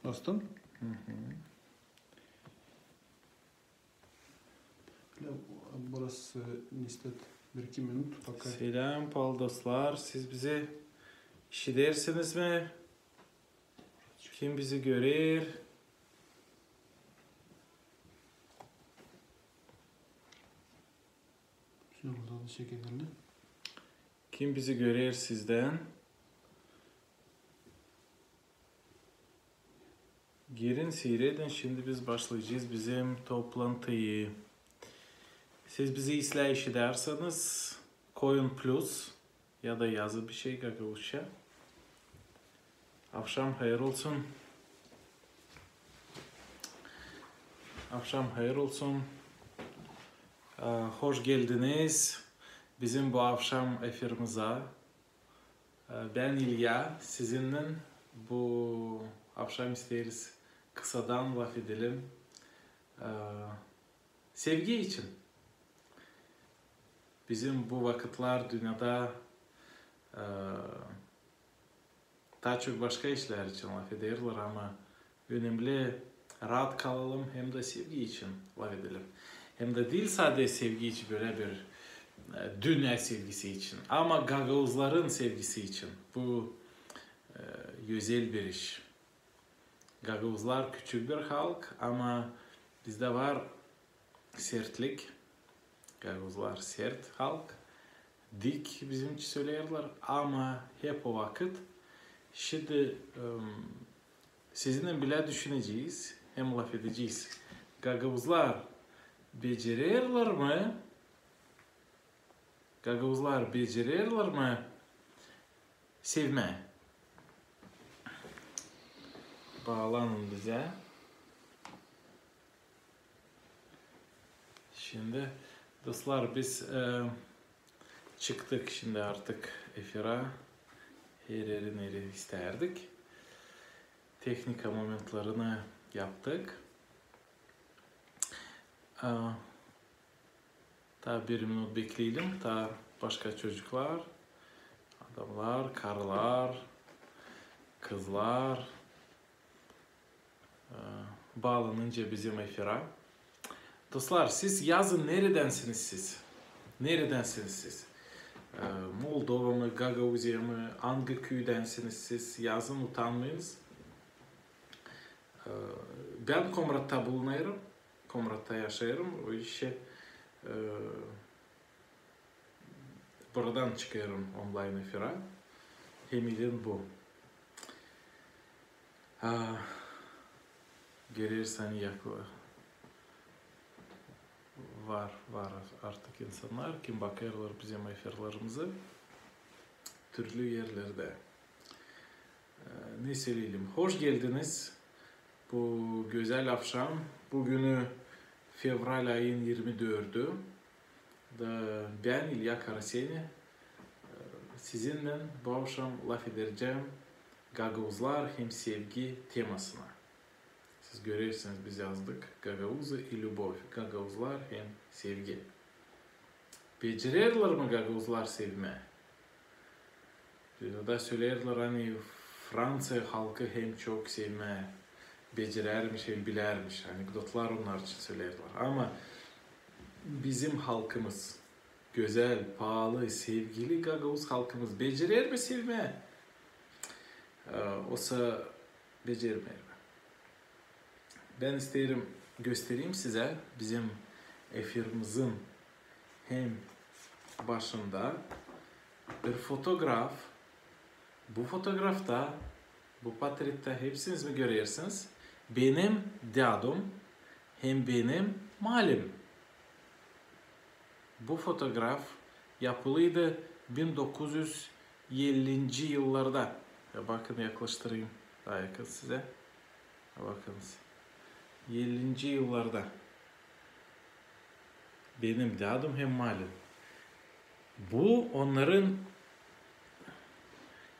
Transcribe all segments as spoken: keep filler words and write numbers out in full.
Bastın. Hı hı. Burası, e, nestet bir iki minut, пока. Selam, paalı dostlar. Siz bizi işidersiniz mi? Kim bizi görer? Şunu buradan da çekelim. Kim bizi görer sizdän? Girin, siiredin, şindi biz başlayacez bizim toplantıyı. Siz bizi islää işiderseniz, koyun plus ya da yazın bir şey gagauzça. Avşam hayır olsun. Avşam hayır olsun. Ee, hoş geldiniz bizim bu avşam efirimizä. Ee, bän İlya, sizinnän bu avşam isteeriz kısadan lafedelim. Ee, sevgi için. Bizim bu vakıtlar dünnedä, e, taa çok başka işlär için lafederlär, ama önemli raat kalalım hem dä sevgi için lafedelim. Hem dä diil sade sevgi için, bölä bir, e, dünnä sevgisi için, ama gagauzların sevgisi için. Bu, e, özel bir iş. Gagauzlar küçük bir halk, ama bizdä var sertlik. Gagauzlar sert halk. Dik bizim için söleerlär, ama hep o vakıt. Şindi, em, sizinnän bilä düşünecez hem lafedecez. Gagauzlar becererlär mi? Gagauzlar becererlär mi sevmää? Baalanın bizä. Şindi, dostlar, biz, e, çıktık şindi artık efirä. Her eri, neri istärdik. Tehnika momentlarını yaptık. E, Taa bir minut bekleyelim, taa başka çocuklar, adamnar, karılar, kızlar, e, baalanınca bizim efirä. Dostlar, siz yazın, neredänsiniz siz? Neredänsiniz siz? E, Moldova mı, Gagauziya mı, angı küüdänsiniz siz? Yazın, utanmayınız. E, bän Komratta bulunêrım. Komratta yaşêêrım. O işä, e, buradan çıkêrım onlayn efirä. Hem eden bu. A, görersin, ani yaklı. Var, var artık insannar, kim bakêrlar bizim efirlerimizä türlü erlerdä. E, ne söleyelim? Hoş geldiniz bu gözäl avşam. Bu günü fevral ayın irmi dördü. Da bän, İlya Karaseni, e, sizinnän bu avşam lafedecäm gagauzlar hem sevgi temasına. Siz görersiniz, biz yazdık: «Гагаузы и любовь», gagauzlar hem sevgi. Becererlär mi gagauzlar sevmää? Bizä dä söleerlär, ani Franţiya halkı hem çok sevmää becerärmiş hem bilärmiş. Anekdotlar onnar için söleerlär. Ama bizim halkımız, gözäl, paalı, sevgili gagauz halkımız becerer mi sevmää? E, osa becermeer mi? Bän isteerim göstereyim sizä bizim efirimizin hem başında bir fotograf. Bu fotografta, bu portretta hepsiniz mi görersiniz? Benim dädum hem benim malim. Bu fotograf yapılıydı bin dokuz üz ellinci yıllarda. Ya bakın, yaklaştırayım taa yakın sizä. Ya bakınız. Ellinci yıllarda. Benim dädum hem malim. Bu onnarın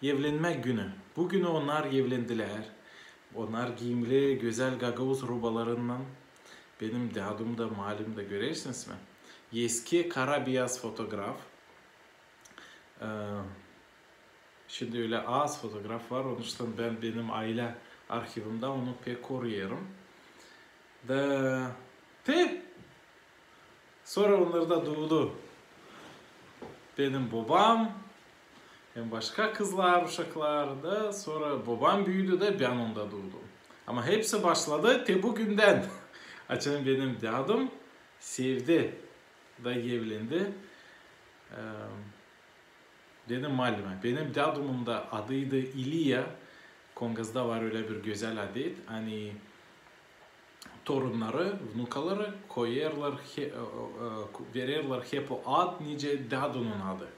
evlenmäk günü. Bu günü onnar evlendilär. Onnar giimli, gözäl gagauz rubalarınnan. Benim dädum da, malim da, görersiniz mi? Eski kara-beyaz fotograf. E, şindi ölä az fotograf var, onuştan bän benim aylä Arhivimdä onu pek koruyêrım. Da te sora onnarda duudu benim bobam hem başka kızlar, uşaklar da, sora bobam büüdü da bän onda duudum. Ama hepsi başladı te bu gündän, açan benim dädum sevdi da evlendi. Benim malimä. Benim dädumun da adıydı İliya. Kongazda var ölä bir gözäl adet, ani torunnarı, vnukaları koyêrlar, vererlär hep o ad, nicä dädunun adı.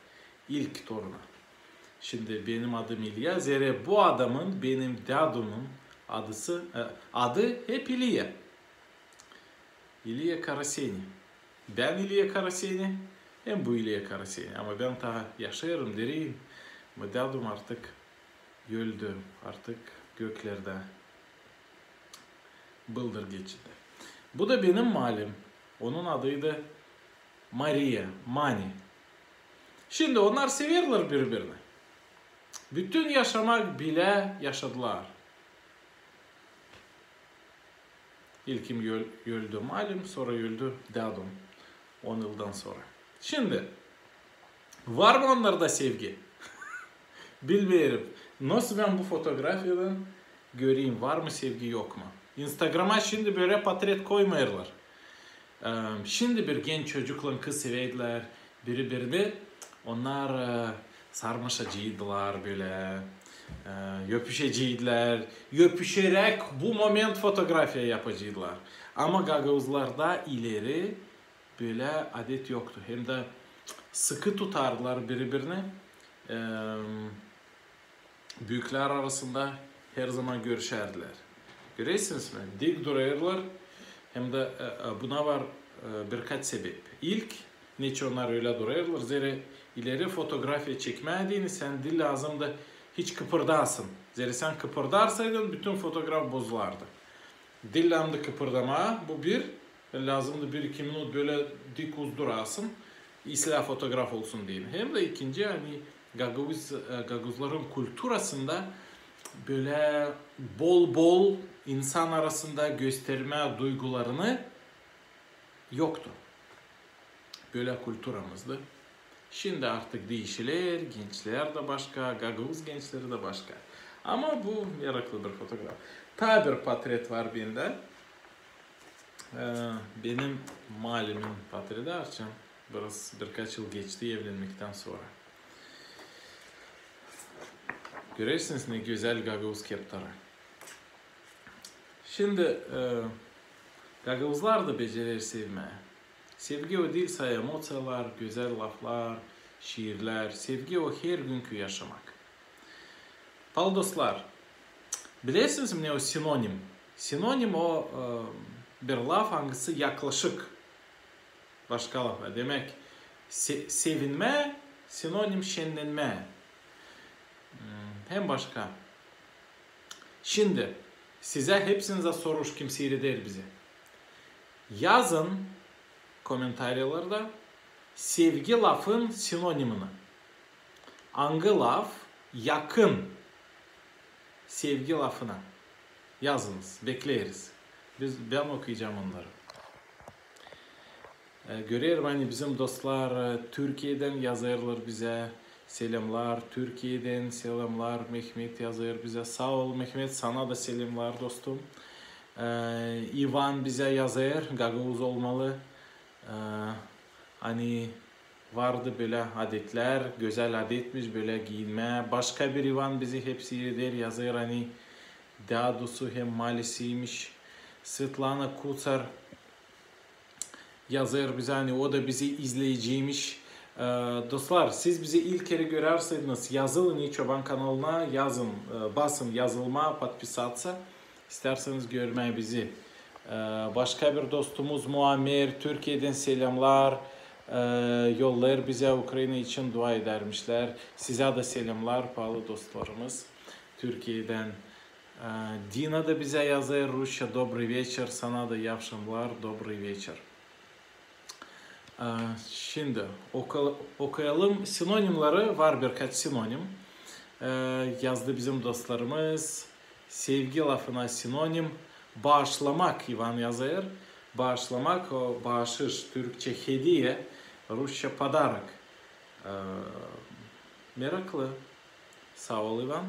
İlk toruna. Şindi benim adım İliya, zerä bu adamın, benim dädumun adısı, adı hep İliya. İliya Karaseni. Bän İliya Karaseni, hem bu İliya Karaseni. Ama bän taa yaşêêrım, diriyim. Ama dädum artık öldü, artık göklerdä. Bıldır geçidi. Bu da benim malim. Onun adıydı Mariya, Mani. Şindi onnar severlär biri-birini. Bütün yaşamak bilä yaşadılar. İlkim öl-, öldü malim, sora öldü dädum. On yıldan sora. Şindi, var mı onnarda sevgi? Bilmeerim. Nasıl bän bu fotografiyadan göreyim, var mı sevgi, yok mu? İnstagrama şindi bölä potret koymêêrlar. Şindi bir genç çocuklan kız seveydilär biri-birini. Onnar sarmaşacıydılar bölä, öpüşeceydiler. Öpüşeräk bu moment fotografiya yapacıydılar. Ama gagauzlarda ileri bölä adet yoktu. Hem dä sıkı tutardılar biri-birini. Büüklär arasında her zaman görüşärdilär. Görersiniz mi? Dik durêrlar. Hem dä buna var birkaç sebep. İlk, neçin onnar ölä durêrlar? Zerä ileri fotografiya çekmää deyni sän diil lääzımdı hiç kıpırdayasın. Zerä sän kıpırdarsaydın, bütün fotograf bozulardı. Diil lääzımdı kıpırdamaa, bu bir. Lääzımdı bir-iki minut bölä dik uz durasın, islää fotograf olsun deyni. Hem dä ikinci, ani gagauz, gagauzların kulturasında bölä bol-bol insan arasında göstermää duygularını yoktu. Bölä kulturamızdı. Şindi artık diişiler, gençlär dä başka, gagauz gençleri dä başka. Ama bu meraklı bir fotograf. Taa bir potret var bendä. Benim malimin potredi, açan biraz, birkaç yıl geçti evlenmektän sora. Görersiniz, ne gözäl gagauz keptarı. Şindi gagauzlar da becerer sevmää. Sevgi o diil sade emosiyalar, gözäl laflar, şiirlär. Sevgi o hergünkü yaşamak. Paalı dostlar, bilersiniz mi, ne o sinonim? Sinonim o bir laf, angısı yaklaşık başka lafa. Demäk, se-, sevinmää, sinonim şennenmää. Hem başka. Şindi sizä, hepsinizä soruş, kim siireder bizi. Yazın komentariyalarda sevgi lafın sinonimini. Angı laf yakın sevgi lafına? Yazınız, bekleeriz. Biz, bän okuyacam onnarı. Görerim, ani bizim dostlar Türkiyedän yazêrlar bizä. Selämlar Türkiyedän, selämlar. Mehmet yazêr bizä. Saa ol, Mehmet, sana da selämlar, dostum. İvan bizä yazêr, gagauz olmalı. Ani vardı bölä adetlär, gözäl adetmiş bölä giiyinmää. Başka bir İvan bizi hep siireder, yazêr, ani dädusu hem malisiymiş. Svetlana Kutsar yazêr bizä, ani o da bizi izleyiciymiş. Dostlar, siz bizi ilk kerä görärseydiniz, yazılın İ Çoban kanalına, yazın, basın yazılmaa, подписаться. İstärseniz görmää bizi. Başka bir dostumuz Muammer, Türkiyedän selämlar. Yollêêr bizä, Ukraina için dua edärmişlär. Sizä dä selämlar, paalı dostlarımız Türkiyedän. Dina da bizä yazêr rusça: добрый вечер, sana da iyi akşamlar, добрый вечер. Şindi oka-, okuyalım sinonimleri, var birkaç sinonim. Yazdı bizim dostlarımız. Sevgi lafına sinonim baaşlamak, İvan yazêr. Baaşlamak, o baaşış, türkçä hediye, rusça podarak. E, meraklı. Saa ol, İvan.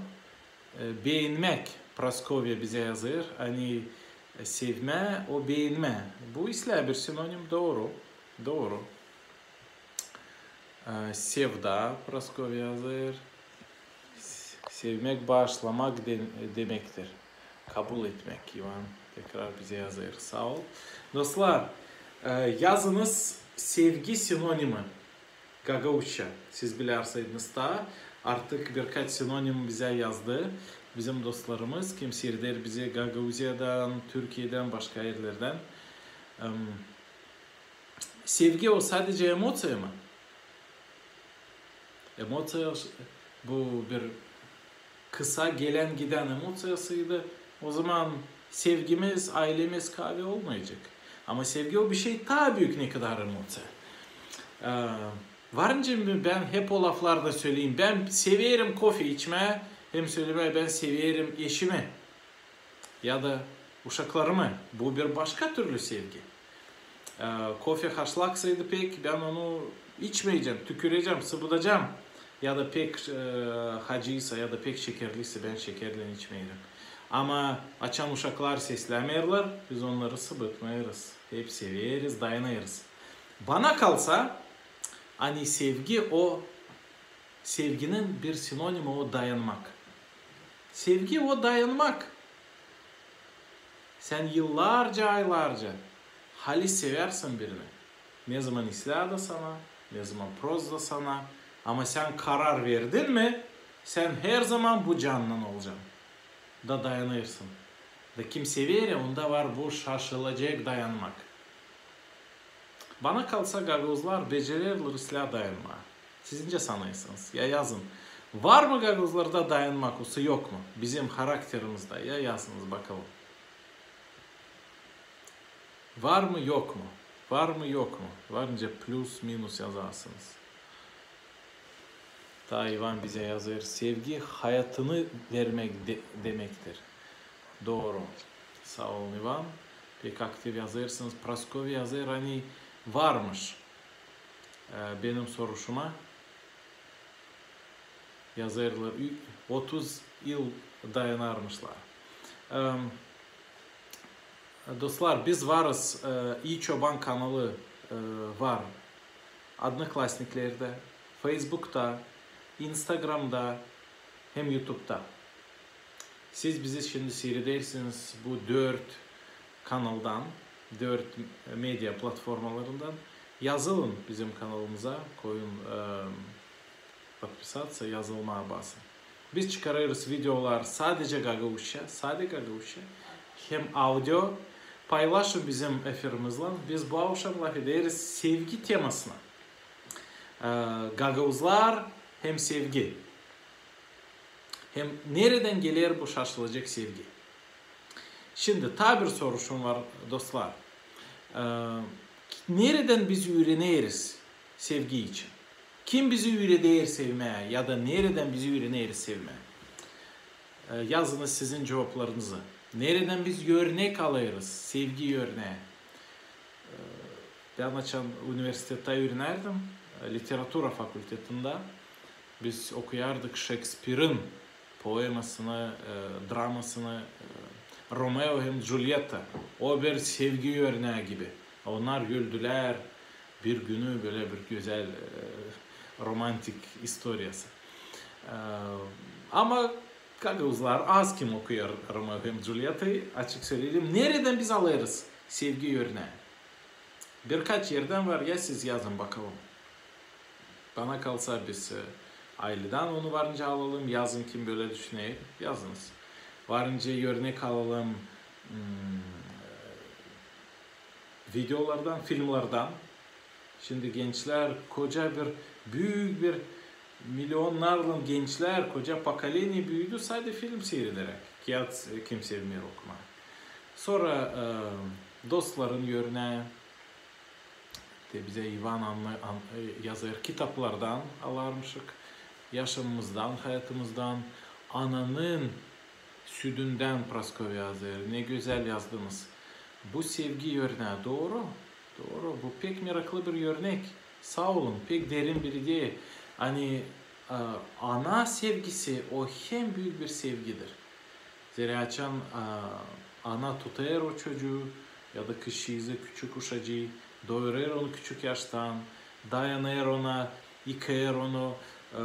E, beenmäk, Praskovya bizä yazêr. Ani, e, sevmää, o beenmää. Bu islää bir sinonim, dooru. Dooru. E, sevda, Praskovya yazêr. S-, sevmäk baaşlamak de-, demektir. Kabul etmäk, İvan tekrar bizä yazêr. Saa ol. Dostlar, e, yazınız sevgi sinonimi gagauzça. Siz bilerseydiniz taa, artık birkaç sinonim bizä yazdı bizim dostlarımız, kim siireder bizi Gagauziyadan, Türkiyedän, başka erlerdän. Em, Sevgi o sadecä emoţiya mı? Emoţiya, bu bir kısa gelän-gidän emoţiyasıydı. O zaman sevgimiz, aylemiz, kaavi olmayacek. Ama sevgi o bir şey taa büük, ne kadar emoţiya. E, var nicä mi, bän hep o laflarda söleyim. Bän severim kofe içmää, hem sölemää, bän severim eşimi ya da uşaklarımı. Bu bir başka türlü sevgi. E, kofe haşlaksaydı pek, bän onu içmeyecäm, tükürecäm, sıbıdacam. Ya da pek, e, hacıysa, ya da pek şekerliyse, bän şekerlän içmeerim. Ama açan uşaklar seslämeerlär, biz onnarı sıbıtmêêrız. Hep severiz, dayanêrız. Bana kalsa, ani sevgi o Sevginin bir sinonimi o dayanmak. Sevgi o dayanmak. Sän yıllarca, aylarca halis seversin birini. Ne zaman islää da sana, ne zaman prost da sana. Ama sän karar verdin mi, sän herzaman bu cannan olacan. Da dayanêrsın. Da kim sever ya, onda var bu şaşılacek dayanmak. Bana kalsa, gagauzlar becererlär islää dayanmaa. Siz nicä sanêrsınız? Ya yazın. Var mı gagauzlarda dayanmak, osa yok mu? Bizim harakterimizdä. Ya yazınız bakalım. Var mı, yok mu? Var mı, yok mu? Var nicä plüs, minus yazasınız. Taa İvan bizä yazêr: sevgi hayatını vermek de-, demektir. Dooru. Saa olun, İvan. Pek aktiv yazêrsınız. Praskovya yazêr, ani varmış. E, benim soruşuma yazêrlar, ü-, otuz yıl dayanarmışlar. Em, dostlar, biz varız, e, İi Çoban kanalı, e, var Odnoklassniklerdä, Feysbukta, İnstagramda hem Yutubda. Siz bizi şindi siiredersiniz bu dört kanaldan, dört media platformalarından. Yazılın bizim kanalımıza, koyun, e, podpisaţiya, yazılmaa basın. Biz çıkarêrız videolar sadecä gagauzça, sade gagauzça, hem audio. Paylaşın bizim efirimizlän. Biz bu avşam lafederiz sevgi temasına. E, gagauzlar hem sevgi. Hem neredän geler bu şaşılacek sevgi? Şindi taa bir soruşum var, dostlar. E, neredän biz üüreneriz sevgi için? Kim bizi üüreder sevmää ya da neredän biz üüreneriz sevmää? E, yazınız sizin cuvaplarınızı. Neredän biz örnek alêrız, sevgi örnää? E, bän açan universitettä üürenärdim, e, literatura fakultetindä, biz okuyardık Şekspirin poemasını, e, dramasını, e, Romeo hem Djulietta. O bir sevgi örnää gibi. Onnar öldülär bir günü, bölä bir gözäl, e, romantik istoriyası. E, ama gagauzlar az kim okuyêr Romeo hem Djuliettayı, açık söleyelim. Neredän biz alêrız sevgi örnää? Birkaç erdän var, ya siz yazın bakalım. Bana kalsa, biz, e, ayledän onu var nicä alalım. Yazın, kim bölä düşüner, yazınız. Var nicä örnek alalım, hmm, videolardan, filmlardan. Şindi gençlär, koca bir, büük bir, milyonnarlan gençlär, koca pokoleniye büüdü sade film siirederäk. Kiyat, e, kim sevmeer okumaa. Sora, e, dostların örnää, te bizä İvan anna-, an-, e, yazêr, kitaplardan alarmışık, yaşamımızdan, hayatımızdan, ananın südündän, Praskovya Azer. Ne gözäl yazdınız. Bu sevgi örnää, dooru. Dooru. Bu pek meraklı bir örnek. Saa olun, pek derin bir ideya. Ani, e, ana sevgisi, o hem büük bir sevgidir. Zerä açan, e, ana tutêr o çocuu ya da kızçıızı, küçük uşacıı, doyurêr onu küçük yaştan, dayanêr ona, yıkêêr onu, e,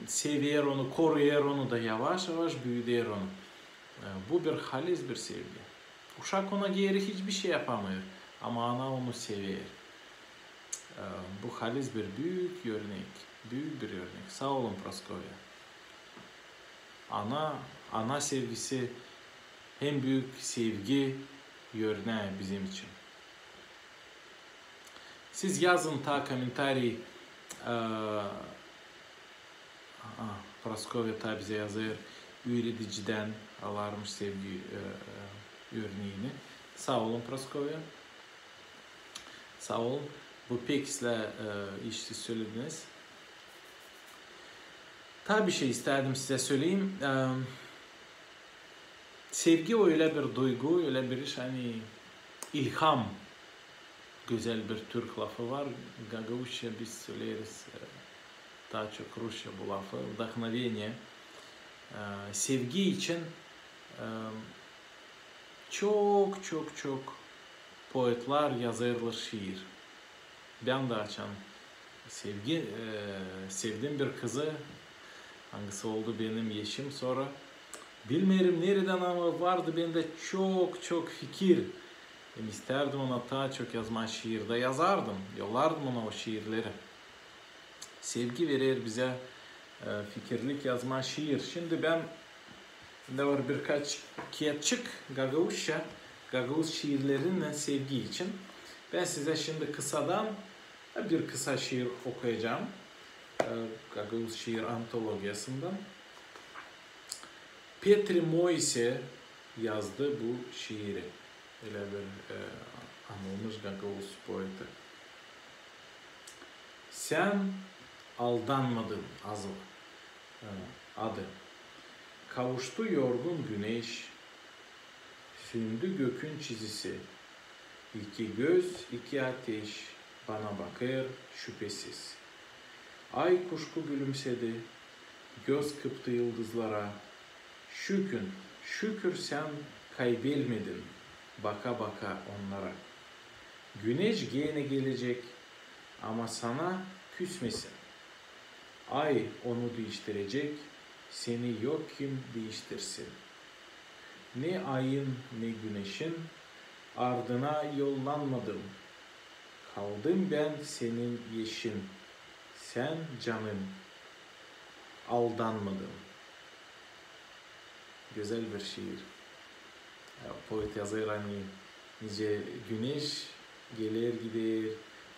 sever onu, koruyêr onu da yavaş-yavaş büüder onu. E, bu bir halis bir sevgi. Uşak ona geeri hiçbir şey yapamêêr, ama ana onu sever. E, bu halis bir büük örnek, büük bir örnek. Saa olun, Praskovya. Ana, ana sevgisi en büük sevgi örnää bizim için. Siz yazın taa komentariy, e, a, Praskovya taa bizä yazêr, üüredicidän alarmış sevgi, e, e, örneeni. Saa olun, Praskovya. Saa olun. Bu pek islää, e, iş siz sölediniz. Taa bir şey istädim sizä söleyim. E, sevgi o ölä bir duygu, ölä bir iş, ani ilham. Gözäl bir türk lafı var. Gagauzça biz söleeriz, e, taa çok rusça bu lafı. Вдохновение. E, sevgi için, e, çok, çok, çok poetlar yazêrlar şiir. Bän dä açan sevgi, e, sevdim bir kızı, angısı oldu benim eşim sora. Bilmeerim neredän, ama vardı bendä çok, çok fikir. Hem istärdim ona taa çok yazmaa şiir da yazardım, yollardım ona o şiirleri. Sevgi verer bizä, e, fikirlik yazmaa şiir. Şindi bän, bendä var birkaç kiyatçık gagauzça, gagauz şiirlerinnän sevgi için. Bän sizä şindi kısadan, e, bir kısa şiir okuyacam, e, gagauz şiir antologiyasından. Petri Moise yazdı bu şiiri. Ölä bir, e, anılmış gagauz poeti. Sän aldanmadın, azı, e, adı. Kavuştu yorgun güneş, sündü gökün çizisi. İki göz, iki ateş bana bakêr şüpesiz. Ay kuşku gülümsedi, göz kıptı yıldızlara. Şükür, şükür sän kaybelmedin baka-baka onnara. Güneş genä gelecek, ama sana küsmesin. Ay onu diiştirecek, seni yok kim diiştirsin. Ne ayın, ne güneşin ardına yollanmadım. Kaldım bän senin eşin, sän canım, aldanmadım. Gözäl bir şiir. E, poet yazêr, ani nicä güneş geler gider,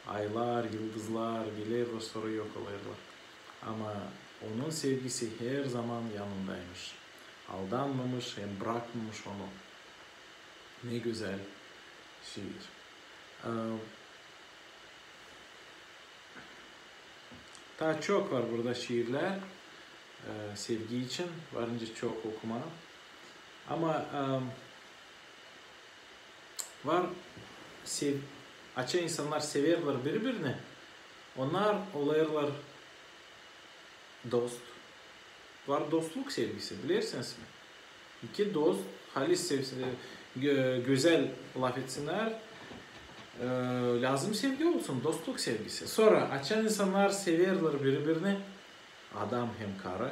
aylar, yıldızlar gelerlär, sora yok olêrlar. Ama onun sevgisi herzaman yanındaymış. Aldanmamış hem brakmamış onu. Ne gözäl şiir. E, taa çok var burada şiirlär, e, sevgi için, var nicä çok okumaa. Ama, e, var sev-, açan insannar severlär biri-birini, onnar olêrlar dost. Var dostluk sevgisi, bilersiniz mi? İki dost, halis sev-, gö-, gözäl lafetsinnär, e, lääzım sevgi olsun, dostluk sevgisi. Sora açan insannar severlär biri-birini, adam hem karı,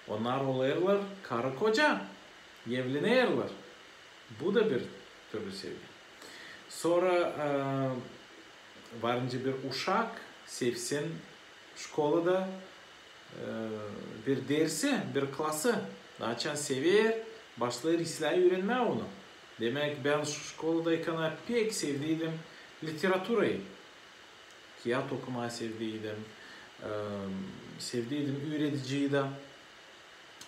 onnar olêrlar karı-koca, evlenerlär. Bu da bir türlü sevgi. Sora, e, var nicä bir uşak sevsin şkolada, e, bir dersi, bir klası. Açan sever, başlêêr islää üürenmää onu. Demäk, bän ş-, şkoladaykan pek sevdiydim literaturayı. Kiyat okumaa sevdiydim, e, sevdiydim üürediciyi dä,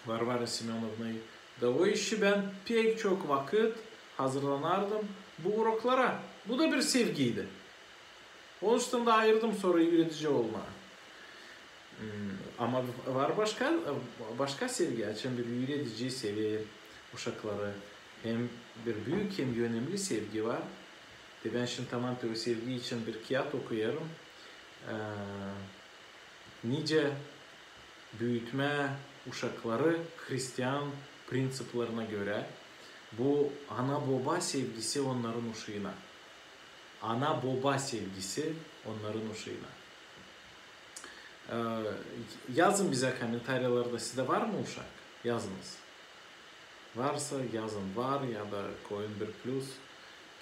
Varvara Semönovnayı. Da o işçin bän pek çok vakıt hazırlanardım bu uroklara. Bu da bir sevgiydi. Onuştan da ayırdım sora üüredici olmaa. Hmm, ama var başka, başka sevgi, açan bir üüredici sever, uşakları hem bir büük, hem önemli sevgi var. Te bän şindi tamam te o sevgi için bir kiyat okuyêrım. E, nicä büütmää uşakları hristian prinţiplerinä görä. Bu ana-boba sevgisi onnarın uşuuna. Ana-boba sevgisi onnarın uşuuna. E, yazın bizä komentariyalarda, sizdä var mı uşak? Yazınız. Varsa yazın var ya da koyun bir plus.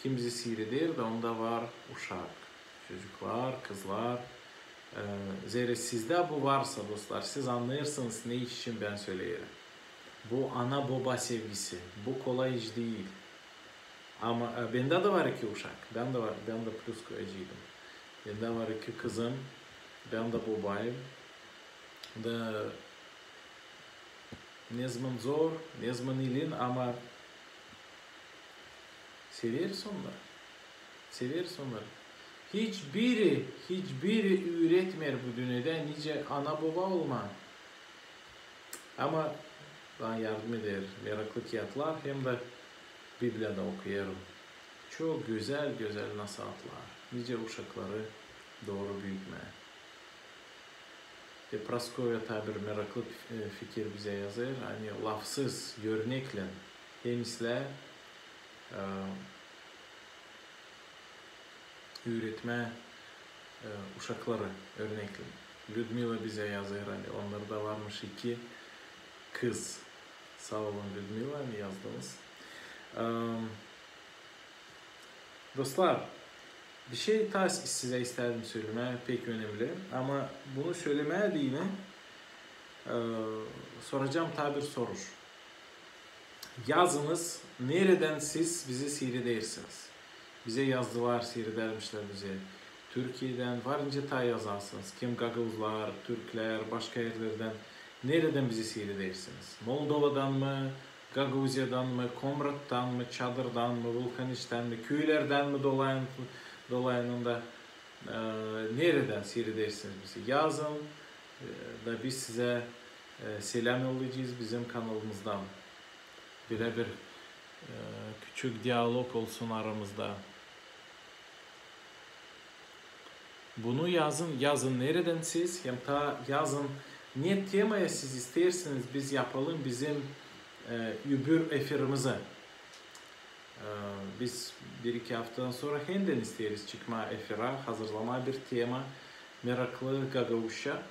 Kim bizi siireder da onda var uşak. Çocuklar, kızlar. E, zerä sizdä bu varsa, dostlar, siz annêêrsınız, ne için bän söleerim. Bu ana-boba sevgisi. Bu kolay iş diil. Ama, e, bendä dä var iki uşak. Bän dä var, bän dä plus koyaceydım. Bendä var iki kızım. Bän dä bobayım. Da nezaman zor, nezaman ilin, ama severiz onnarı. Severiz onnarı. Hiçbiri, hiçbiri üüretmeer bu dünnedä nicä ana-boba olmaa. Ama bana yardım eder meraklı kiyatlar, hem dä Bibliyada okuyêrım. Çok gözäl, gözäl nasaatlar. Nicä uşakları dooru büütmää. Te Praskovya taa bir meraklı, e, fikir bizä yazêr. Ani lafsız, örneklän hem islää, e, üüretmää, e, uşakları örneklän. Lüdmila bizä yazêr, ani onnarda varmış iki kız. Saa olun, Lüdmila, ani yazdınız. E, Dostlar, bir şey taa sizä isteerim sölemää, pek önemli. Ama bunu sölemää deyni, e, soracam taa bir soruş. Yazınız, neredän siz bizi siiredersiniz? Bizä yazdılar, siiredermişlär bizä Türkiyedän, var nicä taa yazarsınız. Kim gagauzlar, türklär, başka erlerdän, neredän bizi siiredersiniz? Moldovadan mı, Gagauziyadan mı, Komrattan mı, Çadırdan mı, Vulkaniçtän mi, küülerdän mi dolayın, dolayınında, e, neredän siiredersiniz bizi? Yazın, e, da biz sizä, e, selam yollayacez bizim kanalımızdan. Bölä bir, e, küçük dialog olsun aramızda. Bunu yazın, yazın neredän siz, hem taa yazın, ne temaya siz isteersiniz biz yapalım bizim, e, öbür efirimizi. E, biz bir-iki aftadan sora hendän isteeriz çıkmaa efirä, hazırlamaa bir tema, meraklı gagauzça.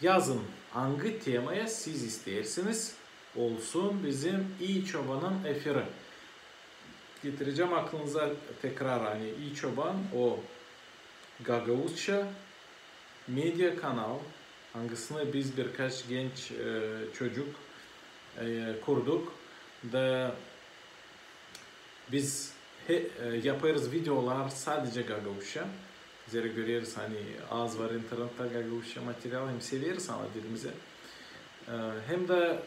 Yazın, angı temaya siz isteersiniz olsun bizim İi Çobanın efiri. Getirecäm aklınıza tekrar, ani İi Çoban, o gagauzça media kanal, angısını biz birkaç genç, e, çocuk, e, kurduk. Da biz he-, e, yapêrız videolar sadecä gagauzça. Zerä göreriz, ani az var internettä gagauzça material, hem severiz ana dilimizi. E, hem dä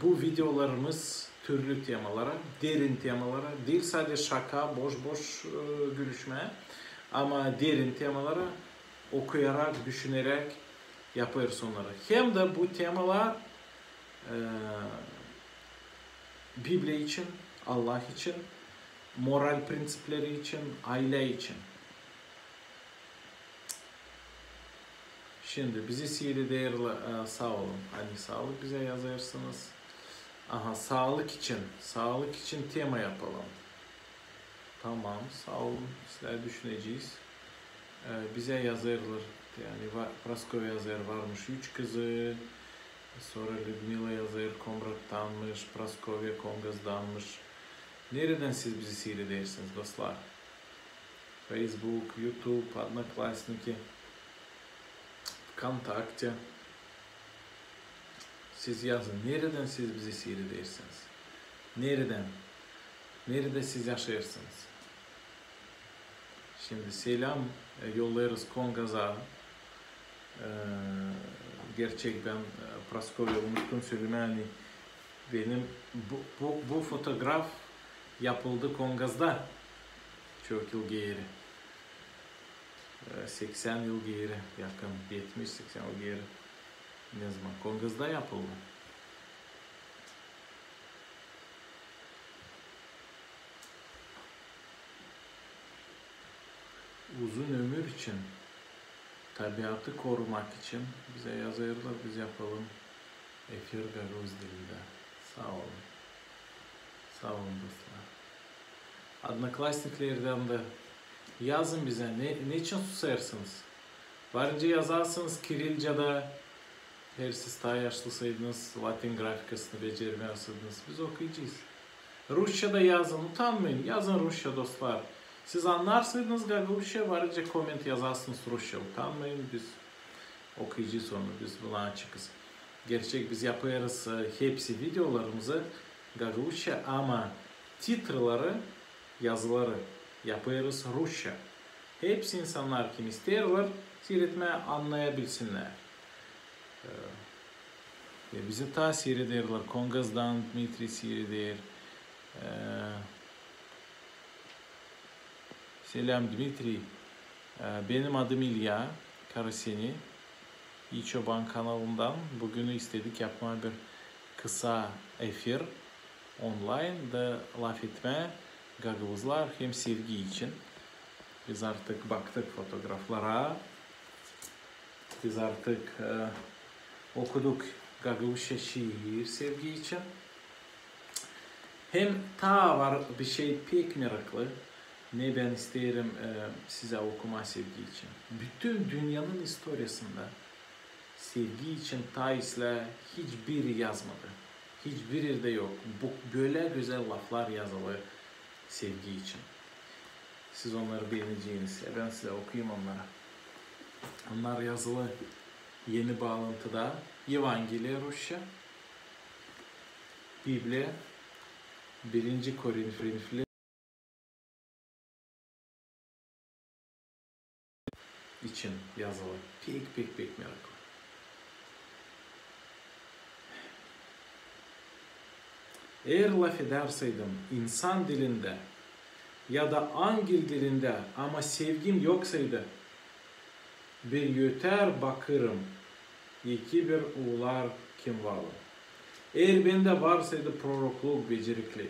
bu videolarımız türlü temalara, derin temalara, diil sade şaka, boş-boş, e, gülüşmää, ama derin temalara okuyarak, düşüneräk yapêrız onnarı. Hem dä bu temalar, e, Bibliya için, Allah için, moral prinţipleri için, aylä için. Şindi bizi siirederlär, e, saa olun. Ani saalık bizä yazêrsınız. Aha, saalık için, saalık için tema yapalım. Tamam, saa olun. İslää düşünecez. E, bizä yazêrlar, ani va-, Praskovya yazêr, varmış üç kızı. Sora Lüdmila yazêr, Komrattanmış, Praskovya Kongazdanmış. Neredän siz bizi siiredersiniz, dostlar? Facebook, YouTube, Odnoklassniki, VKontakte. Siz yazın, neredän siz bizi siiredersiniz? Neredän? Neredä siz yaşêêrsınız? Şindi selam, e, yollêêrız Kongaza. E, gerçek bän, e, Praskovya, unuttum sölemää, ani benim bu, bu, bu fotograf yapıldı Kongazda çok yıl geeri. E, seksän yıl geeri, yakın, etmiş, seksän yıl geeri. Nezaman? Kongazda yapıldı. Uzun ömür için, tabiatı korumak için bizä yazêrlar, biz yapalım efir gagauz dilindä. Saa olun. Saa olun, dostlar. Odnoklassniklerdän dä yazın bizä, ne, neçin susêrsınız? Var nicä yazarsınız kirillcada, eer siz taa yaşlısaydınız, latin grafikasını becermeersaydınız, biz okuyacez. Rusçada yazın, utanmayın, yazın rusça, dostlar. Siz annarsaydınız gagauzça, var nicä koment yazarsınız rusça, utanmayın, biz okuyacez onu, biz buna açıkız. Gerçek, biz yapêrız, e, hepsi videolarımızı gagauzça, ama titrleri, yazıları yapêrız rusça. Hepsi insannar, kim isteerlär siiretmää, annayabilsinnär. E, e, bizi taa siirederlär. Kongazdan Dmitriy siireder. E, Selam, Dmitriy. E, benim adım İlya Karaseni. İi Çoban kanalından. Büün istedik yapmaa bir kısa efir onlayn da lafetmää gagauzlar hem sevgi için. Biz artık baktık fotograflara. Biz artık, e, okuduk gagauzça şiir sevgi için. Hem taa var bir şey pek meraklı, ne bän isteerim, e, sizä okumaa sevgi için. Bütün dünnenin istoriyasında sevgi için taa islää hiçbiri yazmadı. Hiçbir erdä yok bu bölä gözäl laflar yazılı sevgi için. Siz onnarı beeneceniz. E, bän sizä okuyum onnarı. Onnar yazılı Eni Baalantıda, Evangeliya rusça, Bibliya, Birinci Korinfilä için yazılı. Pek, pek, pek meraklı. Eer lafedärseydim insan dilindä ya da angil dilindä, ama sevgim yoksaydı, bir ötär bakêrım, iki bir ulular kimvalım. Eer bendä varsaydı prorokluk becerikleri,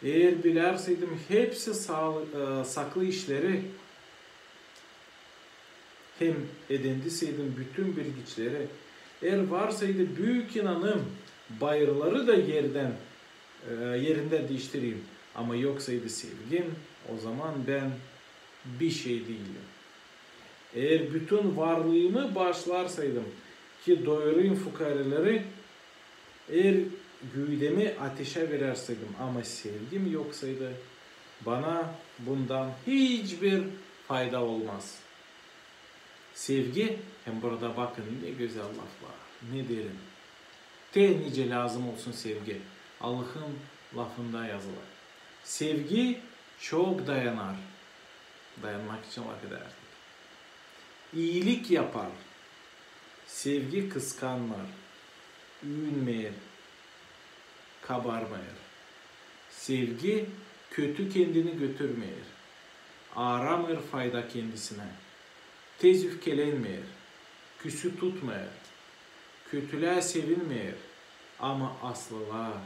eer bilärseydim hepsi sal-, e, saklı işleri, hem edindiseydim bütün bilgiçleri, eer varsaydı büük inanım, bayırları da erdän, e, erindän diiştireyim, ama yoksaydı sevgim, ozaman bän bişey diilim. Eer bütün varlıımı baaşlarsaydım, ki doyurayım fukareleri, eer güüdemi ateşä verärseydim, ama sevgim yoksaydı, bana bundan hiçbir fayda olmaz. Sevgi, hem burada bakın, ne gözäl laflar, ne derin. Te nicä lääzım olsun sevgi, Allahın lafında yazılı. Sevgi çok dayanar. Dayanmak için lafedärdik. İilik yapar. Sevgi kıskanmêêr, üümeer, kabarmêêr. Sevgi kötü kendini götürmeer, aaramêêr fayda kendisinä, tez üfkelenmeer, küsü tutmêêr, kötülää sevinmeer, ama aslıla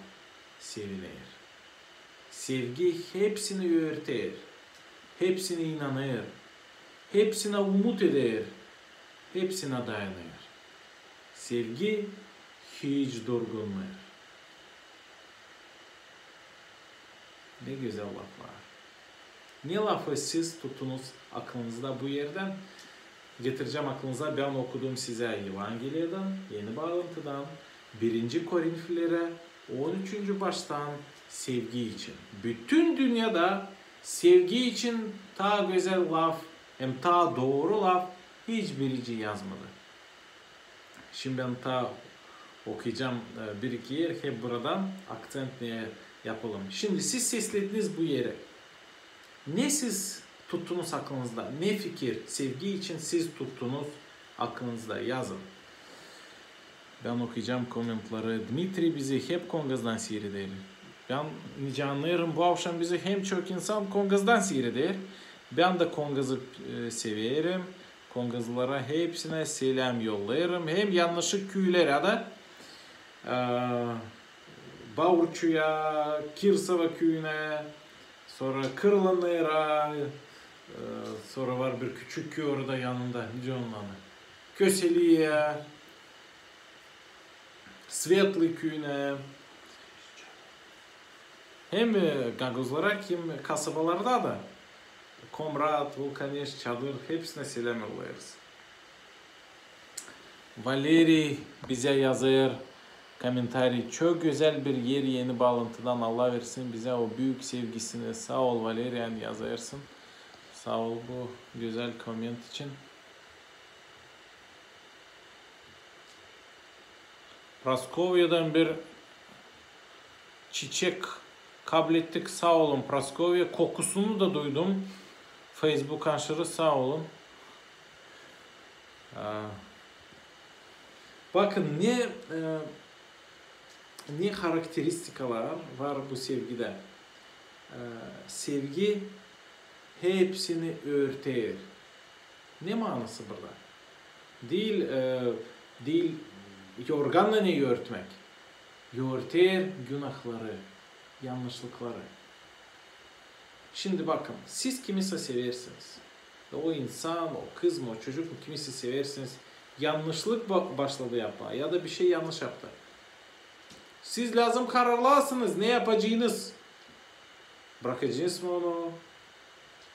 sevineer. Sevgi hepsini örter, hepsinä inanêr, hepsinä umut eder, hepsinä dayanêr. Sevgi hiç durgunmêêr. Ne gözäl laflar. Ne lafı siz tuttunuz aklınızda bu erdän? Getirecäm aklınıza, bän okudum sizä Evangeliyadan, Eni Baalantıdan, Birinci Korinflilerä, on üçüncü baştan sevgi için. Bütün dünnedä sevgi için taa gözäl laf hem taa dooru laf hiçbirisi yazmadı. Şindi bän taa okuyacam, e, bir-iki er, hep buradan akţent ne yapalım. Şindi siz seslediniz bu eri. Ne siz tuttunuz aklınızda? Ne fikir, sevgi için siz tuttunuz aklınızda? Yazın. Bän okuyacam komentleri. Dmitriy bizi hep Kongazdan siireder. Bän nicä annêêrım, bu avşam bizi hem çok insan Kongazdan siireder. Bän dä Kongazı, e, severim. Kongazlılara hepsinä seläm yollêêrım. Hem yannaşık küülerä dä, e, Baurçuya, Kirsova küüyünä, sora Kırlanıra, E, sora var bir küçük köy orada yanında, nicä onun adı? Köseliya, Svetli küüyünä. Hem, e, gagauzlara, hem kasabalarda da. Komrat, Vulkaneş, Çadır, hepsinä seläm yollêêrız. Valeriy bizä yazêr komentariy: çok gözäl bir er, eni baalantıdan. Allah versin bizä o büük sevgisini. Saa ol, Valeriy, ani yazêrsın. Saa ol bu gözäl koment için. Praskovyadan bir çiçek kablettik. Saa olun, Praskovya. Kokusunu da duydum. Facebook aşırı saa olun. Aa, bakın, ne, e, ne harakteristikalar var bu sevgidä. E, sevgi hepsini örter. Ne manası burada? Diil, e, diil yorgannan örtmäk. Örter günahları, yannışlıkları. Şindi bakın, siz kimisä seversiniz. O insan, o kız mı, o çocuk mu, kimisä seversiniz. Yannışlık ba-, başladı yapmaa ya da bir şey yannış yaptı. Siz lääzım kararlasınız, ne yapacınız. Brakacınız mı onu,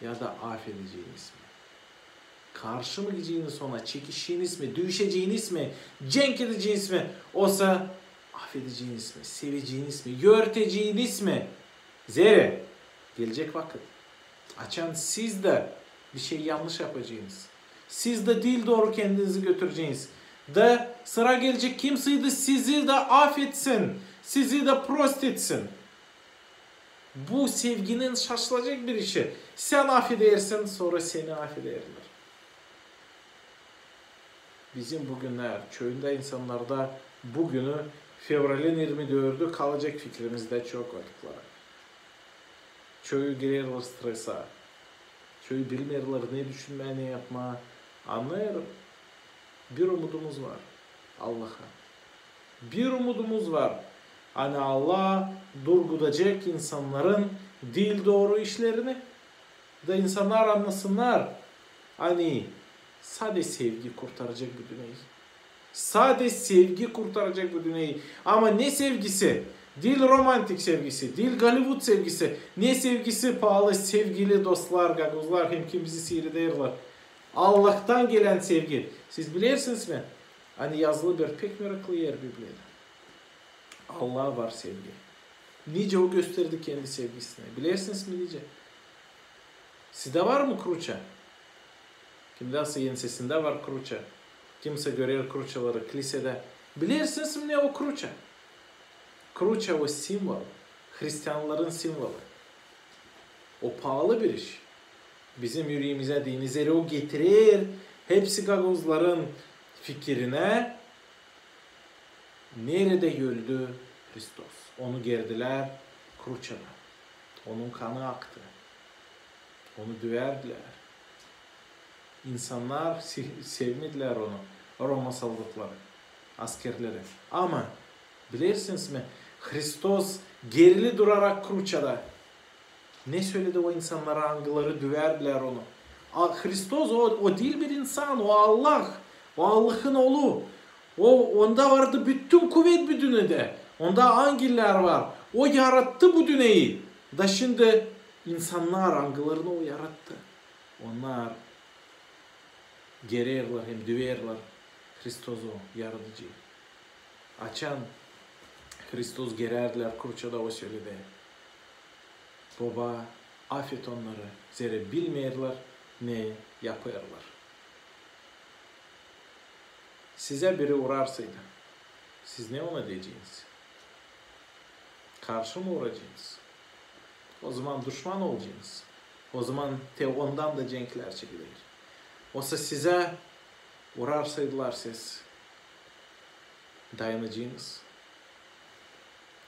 ya da afedeciniz mi? Karşı mı gideciniz ona, çekişeciniz mi, düüşeciniz mi, cenk edeciniz mi, osa afedeciniz mi, seveciniz mi, örteciniz mi? Zerä gelecek vakıt, açan siz dä bir şey yannış yapacınız. Siz dä diil dooru kendinizi götüreciniz. Da sıra gelecek, kimsey dä sizi dä afetsin, sizi dä prost etsin. Bu sevginin şaşılacek bir işi. Sän afedersin, sora seni afederlär. Bizim bugünnär çoyunda insannarda bugünü, fevralin irmi dördü kalacek fikrimizdä çok vakıtları. Çoyu girerlär stresa. Çoyu bilmeerlär, ne düşünmää, ne yapmaa. Annêêrım. Bir umudumuz var Allaha. Bir umudumuz var. Ani Allah durgudacek insannarın diil dooru işlerini. Da insannar annasınnar, ani sade sevgi kurtaracek bu dünneyi. Sade sevgi kurtaracek bu dünneyi. Ama ne sevgisi? Diil romantik sevgisi, diil Gollivud sevgisi. Ne sevgisi, paalı sevgili dostlar, gagauzlar, hem kim bizi siirederlär? Allahtan gelän sevgi. Siz bilersiniz mi, ani yazılı bir pek meraklı er Bibliyada? Allah var sevgi. Nicä o gösterdi kendi sevgisini? Bilersiniz mi nicä? Sizdä var mı kruça? Kimdäsä ensesindä var kruça. Kimsä görer kruçaları klisedä. Bilersiniz mi ne o kruça? Kruça o simvol. Hristiannarın simvolu. O paalı bir iş. Bizim üreemizä deyni, zerä o getirer hepsi gagauzların fikirinä, neredä öldü Hristos. Onu gerdilär kruçada. Onun kanı aktı. Onu düvärdilär. İnsannar se-, sevmedilär onu, Roma soldatları, askerleri. Ama bilersiniz mi, Hristos gerili durarak kruçada ne söledi o insannara, angıları düvärdilär onu? A, Hristos o, o diil bir insan, o Allah, o Allahın Oolu. O, onda vardı bütün kuvet bu dünnedä. Onda angellär var. O yarattı bu dünneyi. Da şindi insannar, angılarını o yarattı, onnar gererlär hem düverlär Hristozu, Yaradıcıyı. Açan Hristos gerärdilär kruçada, o söledi: Boba, afet onnarı, zerä bilmeerlär ne yapêrlar. Sizä biri urarsaydı, siz ne ona deyeceniz? Karşı mı uracenız? O zaman duşman olacenız. O zaman te ondan da cenklär çekiler. Osa sizä urarsaydılar, siz dayanacenız,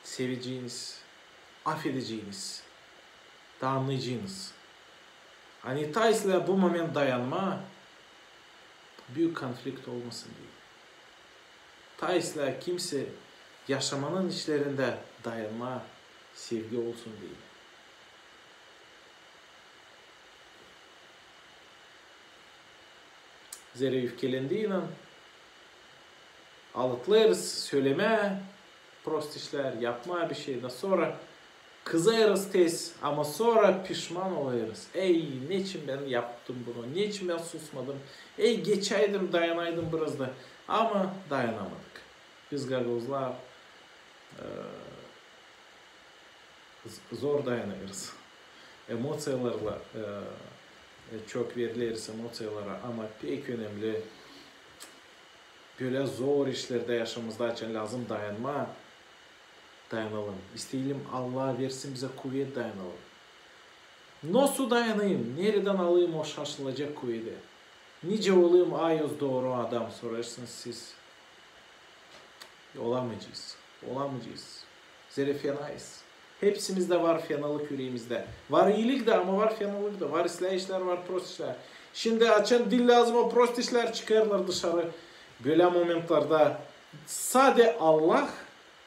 seveceniz, afedeceniz, da annayacenız, ani taa islää bu moment dayanmaa, büük konflikt olmasın deyni. Taa islää kimsä yaşamanın işlerindä dayanmaa, sevgi olsun deyni. Zerä üfkelendiynän alıtlêêrız sölemää prost işlär, yapmaa bir şey, da sora kızêrız tez, ama sora pişman olêrız. Ey, neçin bän yaptım bunu, neçin bän susmadım? Ey, geçäydim, dayanaydım biraz da. Ama dayanamadık. Biz gagauzlar, e, z-, zor dayanêrız. Emosiyalarla, e, e, çok verileriz emosiyalara, ama pek önemli, bölä zor işlerdä yaşamamızda, açan lääzım dayanmaa, dayanalım. İsteyelim, Allah versin bizä kuvet, dayanalım. Nasıl dayanayım? Neredän alayım o şaşılacek kuvedi? Nicä olayım ayoz dooru adam, sorêrsınız siz. Olamayacez. Olamayacez. Zerä fenayız. Hepsimizdä var fenalık üreemizdä. Var iilik dä, ama var fenalık da. Var islää işlär, var prost işlär. Şindi açan diil lääzım o prost işlär çıkêrlar dışarı. Bölä momentlerdä sade Allah,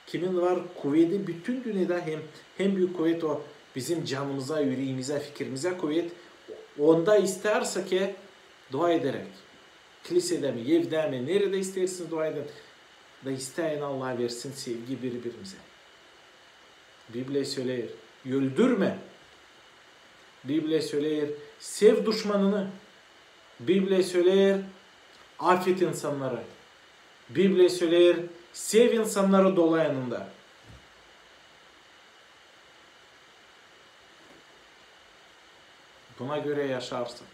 kimin var kuvedi bütün dünnedä, hem, hem büük kuvet o bizim canımıza, üreemizä, fikirimizä kuvet. Onda istärsä ki, dua ederäk. Klisedä mi, evdä mi, neredä isteersiniz, dua edin. Da isteyin, Allah versin sevgi biri-birimizä. Bibliya söleer, öldürmä. Bibliya söleer, sev duşmanını. Bibliya söleer, afet insannarı. Bibliya söleer, sev insannarı dolu yanında. Buna görä yaşarsak,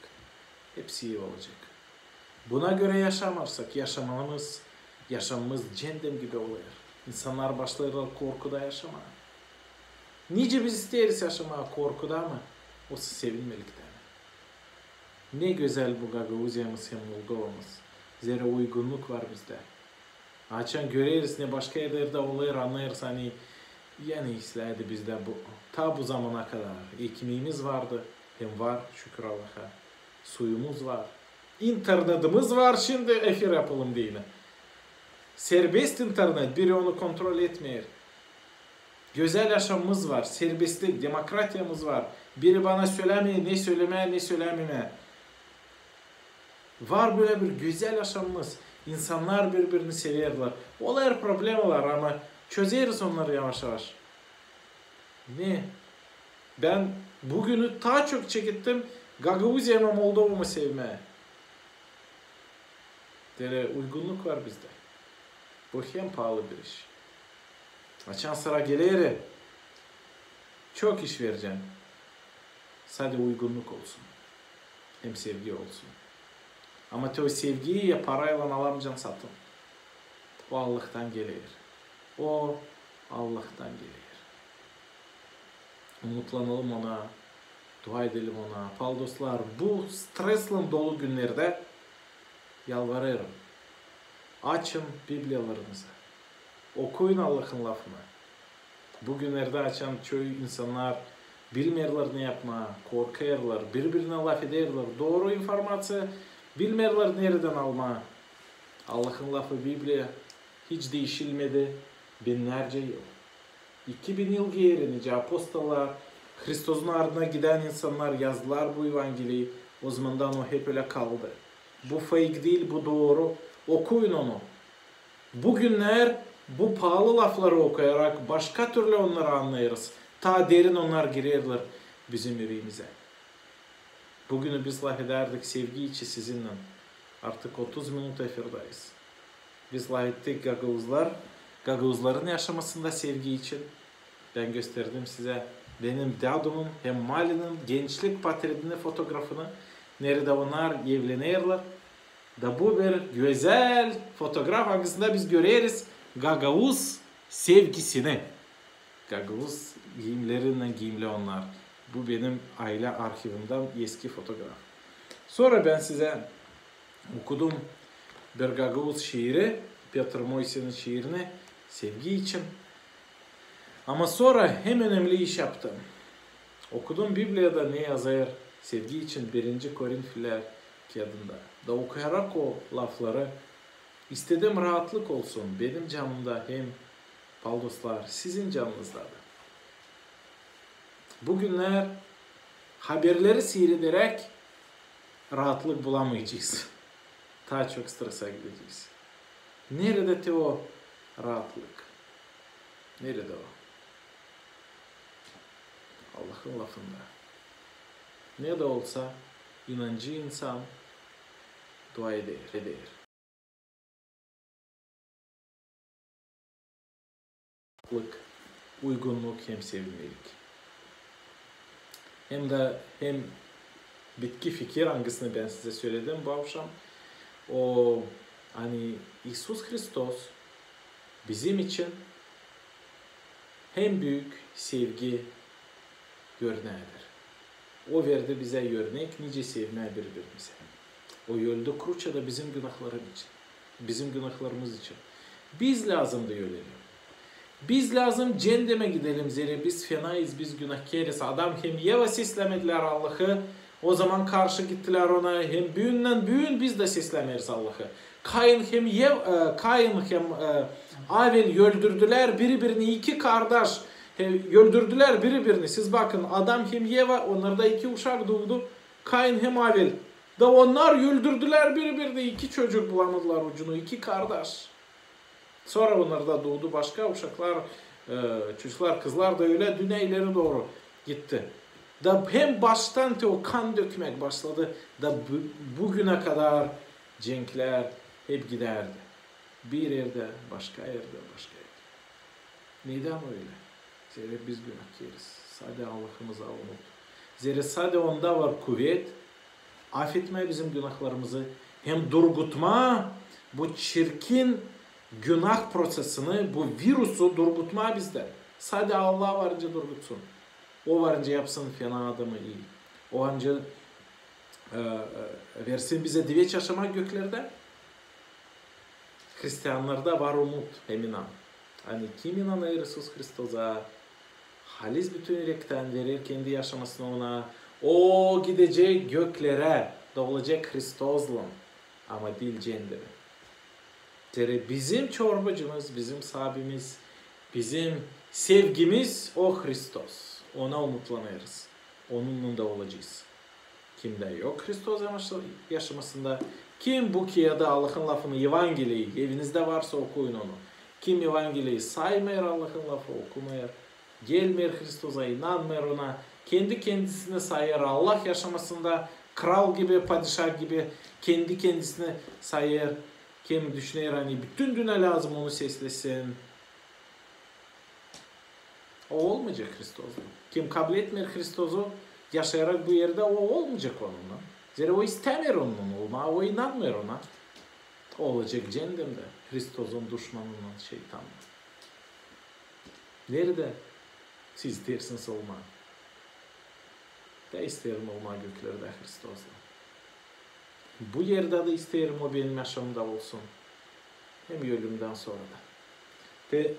hepsi ii olacek. Buna görä yaşamêêrsak, yaşamamız, yaşamamız ceendem gibi olêr. İnsannar başlêêrlar korkuda yaşamaa. Nicä biz isteeriz yaşamaa korkuda, ama o sevinmeliktä. Ne gözäl bu Gagauziyamız hem Moldovamız. Zerä uygunnuk var bizdä. Açan göreriz, ne başka erlerdä olêr, annêêrız, ani, yani, islää-di bizdä bu, ta bu zamana kadar ekmeemiz vardı, hem var, şükür Allaha, suyumuz var. İnternetimiz var, şindi efir yapalım deyni. Serbest internet, biri onu kontrol etmeer. Gözäl yaşamamız var, serbestlik, demokratiyamız var. Biri bana sölämeer, ne sölemää, ne sölämemää. Var bölä bir gözäl yaşamamız. İnsannar biri-birini severlär. Olêr problemalar, ama çözeriz onnarı yavaş-yavaş. Ne? Bän bu günü taa çok çekettim Gagauziyamı, Moldovamı sevmää. Deyni uygunnuk var bizdä. Bu hem paalı bir iş. Açan sıra geler, çok iş verecän. Sade uygunnuk olsun. Hem sevgi olsun. Ama te o sevgiyi ya paraylan alamayacan satın. O Allahtan geler. O Allahtan geler. Umutlanalım Ona, dua edelim Ona. Paalı dostlar, bu streslan dolu günnerdä yalvarêrım, açın Bibliyalarınızı, okuyun Allahın lafını. Bu günnerdä açan çoyu insannar bilmeerlär ne yapmaa, korkêrlar, biri-birinä lafederlär, dooru informaţiya bilmeerlär neredän almaa. Allahın lafı Bibliya hiç diişilmedi binnercä yıl. İki bin yıl geeri, nicä apostollar, Hristosun ardına gidän insannar yazdılar bu Evangeliyi, ozamandan o hep ölä kaldı. Bu fake diil, bu dooru. Okuyun onu. Bu günnär bu paalı lafları okuyarak başka türlü onnarı annêêrız. Taa derin onnar girerlär bizim üreemizä. Bu günü biz lafedärdik sevgi için sizinnän. Artık otuz minut efirdayız. Biz lafettik gagauzlar, gagauzların yaşamasında sevgi için. Bän gösterdim sizä benim dädumun hem Malinin gençlik portretini, fotografını, neredä onnar evlenerlär. Da bu bir gözäl fotograf, angısında biz göreriz gagauz sevgisini. Gagauz giyimlerinnän giyimli onnar. Bu benim aylä arhivimdän eski fotograf. Sora bän sizä okudum bir gagauz şiiri, Pötr Moysenin şiirini, sevgi için. Ama sora hem önemli iş yaptım. Okudum Bibliyada ne yazêr sevgi için birinci Korinfililär kiyadında. Da okuyarak o lafları, istedim raatlık olsun benim canımda hem, paalı dostlar, sizin canınızda da. Bu günnär haberleri siirederäk raatlık bulamayacez. taa çok stresa gidecez. Neredä te o raatlık? Neredä o? Allahın lafında. Ne dä olsa, inancı insan dua eder, eder. Uygunluk hem sevinmelik. Hem dä, hem bitki fikir, angısını bän sizä söledim bu avşam, o, ani İisus Hristos bizim için hem büük sevgi örnäädär. O verdi bizä örnek, nicä sevmää biri-birimizä. O öldü kruçada bizim günahlarım için, bizim günahlarımız için. Biz lääzımdı ölelim. Biz lääzım cendemä gidelim, zerä biz fenayız, biz günahkeriz. Adam hem Eva seslämedilär Allahı, o zaman karşı gittilär ona, hem büündän büün biz dä seslämeeriz Allahı. Kain hem Ev-, e, Kain hem, e, Avel öldürdülär biri-birini, iki kardaş, e, öldürdülär biri-birini. Siz bakın, Adam hem Eva, onnarda iki uşak duudu, Kain hem Avel. Da onnar öldürdülär biri-birini, iki çocuk bulamadılar ucunu, iki kardaş. Sora onnarda duudu başka uşaklar, e, çocuklar, kızlar da ölä dünnä ileri dooru gitti. Da hem baştan te o kan dökmäk başladı, da bu, bugünä kadar cenklär hep gidärdi. Bir erdä, başka erdä, başka erdä. Nedän ölä? Zerä biz günahkeriz. Sade Allahımıza umut. Zerä sade Onda var kuvet afetmää bizim günahlarımızı hem durgutmaa bu çirkin günah prosesini, bu virusu durgutmaa bizdä. Sade Allah var nicä durgutsun. O var nicä yapsın fena adamı ii. O var nicä, e, e, versin bizä diveç yaşamak göklerdä. Hristiannarda var umut hem inan. Ani kim inanêr İisus Hristosa, halis bütün ürektän verer kendi yaşamasını Ona, o gidecek göklerä, da olacek Hristoslan, ama diil cendemä. Zerä bizim çorbacımız, bizim saabimiz, bizim sevgimiz o Hristos. Ona umutlanêrız. Onunnan da olacez. Kimdä yok Hristos yaşa-, yaşamasında, kim bu kiyada Allahın lafını, Evangeliyi, evinizdä varsa, okuyun onu. Kim Evangeliyi saymêêr, Allahın lafı okumêêr, gelmeer Hristosa, inanmêêr Ona, kendi kendisini sayêr Allah yaşamasında kral gibi, padişa gibi, kendi kendisini sayêr, kim düşüner, ani bütün dünnä lääzım onu seslesin. O olmayacek Hristoslan. Kim kabletmeer Hristosu yaşayarak bu erdä, o olmayacek Onunnan. Zerä o istämeer Onunnan olmaa, o inanmêêr Ona. O olacek cendemdä Hristosun duşmanınnan, şeytannan. Neredä siz isteersiniz olmaa? Bän isteerim olmaa göklerdä Hristoslan. Bu erdä dä isteerim O benim yaşamımda olsun. Hem ölümdän sora da. Te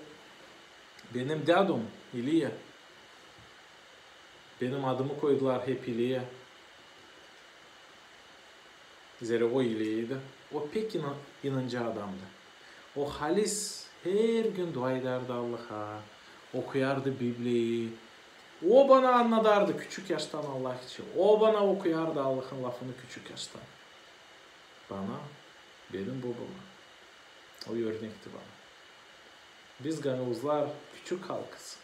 benim dädum İliya, benim adımı koydular hep İliya. Zerä o İliyaydı. O pek ina-, inancı adamdı. O halis hergün dua edärdi Allaha, okuyardı Bibliyayı. O bana annadardı küçük yaştan Allah için. O bana okuyardı Allahın lafını küçük yaştan. Bana, benim bobama. O örnekti bana. Biz gagauzlar küçük halkız.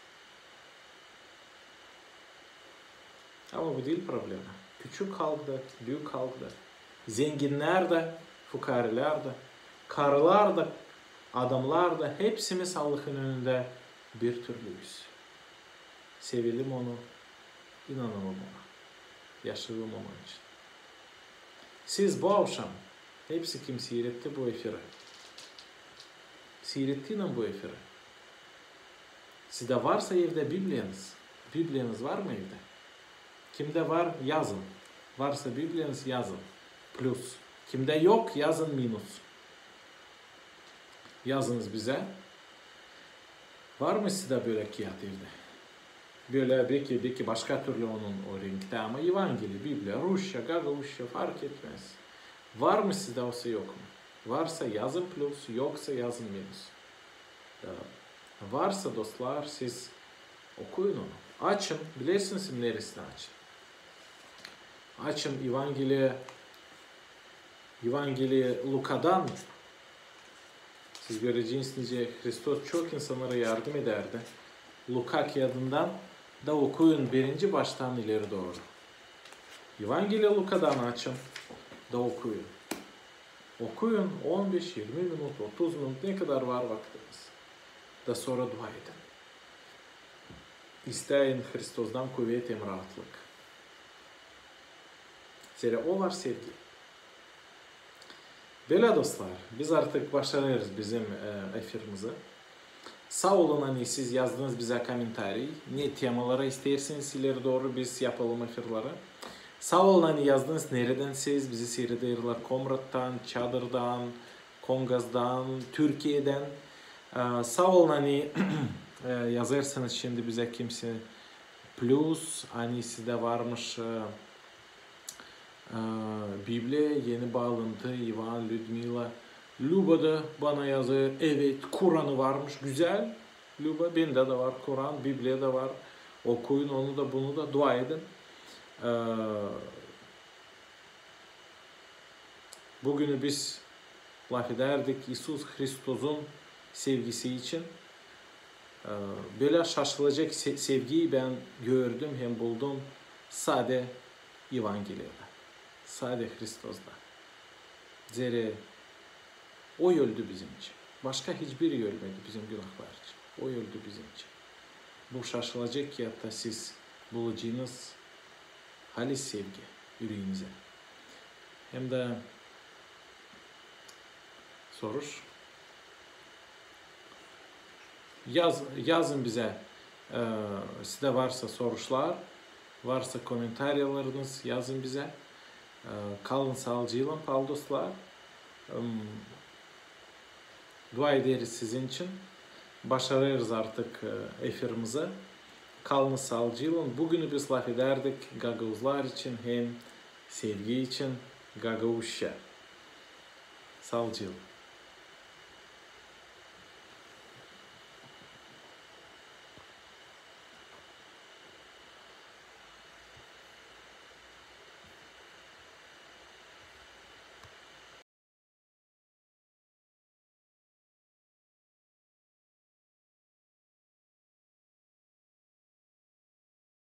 Ama bu diil problema. Küçük halk da, büük halk da, zenginnär dä, fukarelär dä, karılar da, adamnar da, hepsimiz Allahın önündä bir türlüyüz. Sevelim Onu, inanalım Ona, yaşayalım Onun için. Siz bu avşam, hepsi kim siiretti bu efiri, siirettiynän bu efiri, sizdä varsa evdä Bibliyanız, Bibliyanız var mı evdä? Kimdä var, yazın. Varsa Bibliyanız, yazın. Plus. Kimdä yok, yazın minus. Yazınız bizä. Var mı sizdä bölä kiyat evdä? Bölä, beki, beki başka türlü onun o renktä, ama Evangeliya, Bibliya, rusça, gagauzça, fark etmäz. Var mı sizdä, osa yok mu? Varsa yazın plus, yoksa yazın minus. E, varsa, dostlar, siz okuyun onu. Açın, bilersiniz mi neresini açın? Açın Evangeliya Evangeliya Lukadan. Siz göreceniz, nicä Hristos çok insannara yardım edärdi. Luka kiyadından da okuyun birinci baştan ileri dooru. Evangeliya Lukadan açın da okuyun. Okuyun on beş, irmi minut, otuz minut, ne kadar var vakıtınız. Da sora dua edin. İstäyin Hristostan kuvet hem raatlık. Zerä o var sevgi. Bölä, dostlar, biz artık başarêrız bizim, e, efirimizi. Saa olun, ani siz yazdınız bizä komentariy, ne temaları isteersiniz ileri dooru biz yapalım efirleri. Saa olun, ani yazdınız, neredän siz bizi siirederlär: Komrattan, Çadırdan, Kongazdan, Türkiyedän. E, saa olun, ani, e, yazêrsınız şindi bizä kimsä plus, ani sizdä varmış, e, e, Bibliya, eni baalantı, İvan, Lüdmila. Lüba da bana yazêr, evet, Kuranı varmış, gözäl. Lüba, bendä dä var Kuran, Bibliya da var. Okuyun onu da, bunu da, dua edin. E, Büünü biz lafedärdik İisus Hristosun sevgisi için. E, bölä şaşılacek se-, sevgiyi bän gördüm hem buldum sade Evangeliyada, sade Hristosta. Zerä O öldü bizim için. Başka hiçbiri ölmedi bizim günahlar için. O öldü bizim için. Bu şaşılacek ki, hatta siz bulacınız halis sevgi üreenizdä. Hem dä soruş. Yaz-, yazın bizä, e, sizdä varsa soruşlar, varsa komentariyalarınız, yazın bizä. E, kalın saalıcıylan, paalı dostlar. Em, dua ederiz sizin için. Başarêrız artık, e, efirimizi. Kalın saalıcıylan. Büünü biz lafedärdik gagauzlar için hem sevgi için gagauzça. Saalıcıylan.